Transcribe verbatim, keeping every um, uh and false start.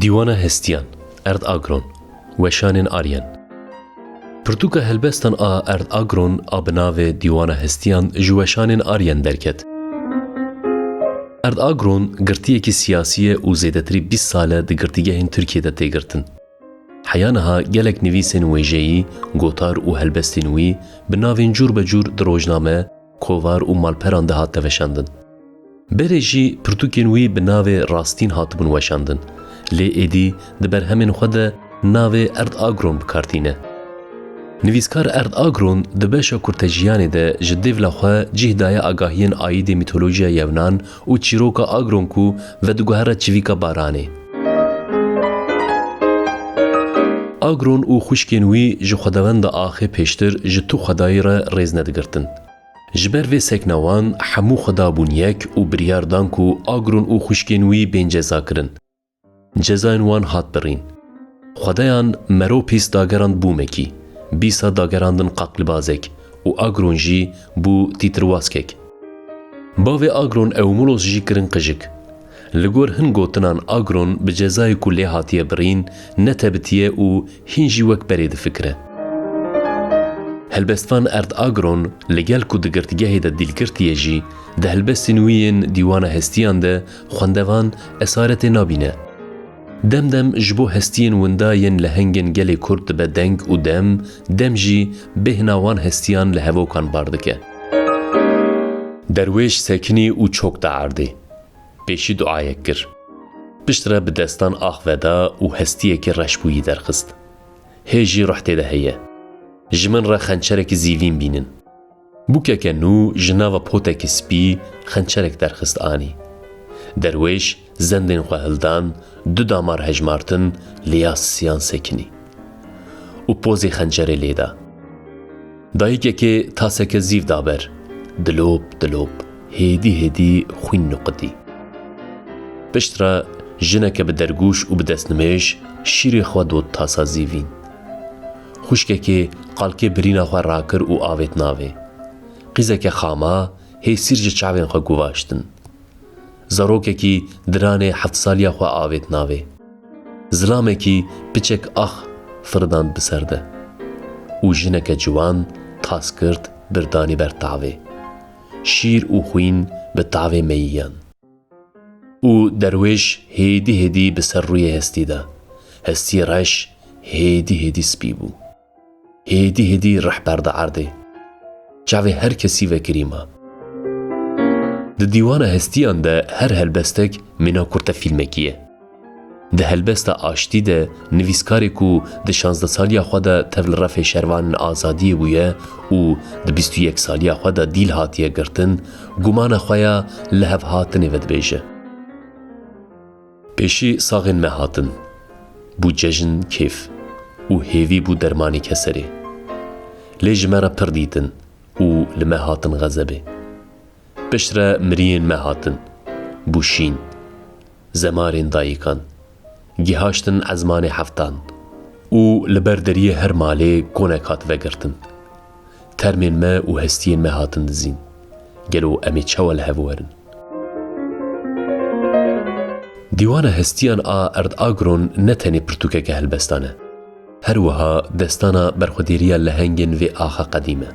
Dîwana Hestiyan, Erd Agron, Weşanên Aryen. Pirtûka helbestan a Erd Agron a bi navê Dîwana Hestiyan ji weşanên Aryen derket. Erd Agron girtiyekî siyasî ye û zêdetirî bîst sal e di girtîgehên Tirkiyê de tê girtin. Heya niha gelek nivîsên wêjeyî, gotar û helbestên wî bi navên cûr be cûr di rojname, kovar û malperan de hate veşandin. Berê jî pirtûkên wî bi navê Rastîn hatibûn weşandin, lê êdî di berhemên xwe de navê Erd Agron bi kar tîne. Nivîskar Erd Agron di beşa kurtejiyanê de ji dêvla xwe cih daye agahiyên aîdê mîtolojiya Yewnan û çîroka Agron ku vediguhere çivîka baranê. Agron û xwişkên wî ji xwedawenda axê pêştir ji tu xwedayî re rêz nedigirtin. Ji ber vê sekna wan hemû xweda bûn yek û biryar dan ku Agron û xwişkên wî bên cezakirin. Cezayên wan hat birîn. Xwedayan Meropîs dagerand bûmekî, Bîsa dagerandin qaqlibazek û Agron jî bû tîtirwaskek. Bavê Agron Ewmulos jî kirin qijik. Li gor hin gotinan Agron bi cezayê ku lê hatiye birîn, netebitiye û hîn jî wek berê difikire. Helbestvan Erd Agron li gel ku di girtîgehê de dîlgirtî ye jî, di helbestên wî yên Dîwana Hestiyan de xwendevan esaretê nabîne. Dem dem ji bo hestiyên winda yên lehengên gelê Kurd dibe deng û dem, dem jî bêhna wan hestiyan li hevokan bar dike. Derwêş sekinî û çok da erdê. Pêşî duayek kir. Piştre bi destan ax veda û hestiyekî reş bûyî derxist. Hê jî ruh tê de heye. Ji min re xençerekî zîvîn bînin. Bûkeke nû ji nava potekî spî xençerek derxist anî. Derwêş zendên xwe hildan, du damar hejmartin, lêya siyan sekinî û pozê xençerê lê da. Dayikekê taseke zîv da ber. Dilop, dilop, hêdî hêdî xwîn nuqitî. Piştre jineke bi dergûş û bi destnimêj şîrê xwe dot tasa zîvîn. Xwişkekê qalkê birîna xwe rakir û avêt navê. Qîzeke xama hê sîr ji çavên xwe guvaştin. Zarokekî diranê heft saliya xwe avêt navê. Zilamekî piçek ax firidand bi ser de û jineke ciwan tas girt birdanî ber tavê. Şîr û xwîn bi tavê meyiyan. Û derwêş hêdî hêdî bi ser rûyê hestî de. Hestî reş hêdî hêdî spî bû. Hêdî hêdî rih berda erdê. Çavê her kesî vekirî ma. Di dîwana hestiyan de her helbestek mîna kurte fîlmekî ye. Di helbesta Aştî de nivîskarê ku di şazdeh saliya xwe de tev li refê şervanên azadiyê bûye û di bîst û yek saliya xwe de dîl hatiye girtin, gumana xwe ya li hev hatinê vedibêje. Pêşî saxên me hatin. Bû cejn kêf û hêvî bû dermanî keserê. Lê ji me re pir dîtin û li me hatin xezebê. Piştre miriyên me hatin. Bû şîn. Zemarên dayikan. Gihaştin ezmanê heftan. Û li ber deriyê her malê konek hat vegirtin. Termên me û hestiyên me hatin dizîn. Gelo em ê çawa li hev werin? Dîwana Hestiyan a Erd Agron ne tenê pirtûkeke helbestan e. Her wiha destana berxwedêriya lehengên vê axa qedîm e.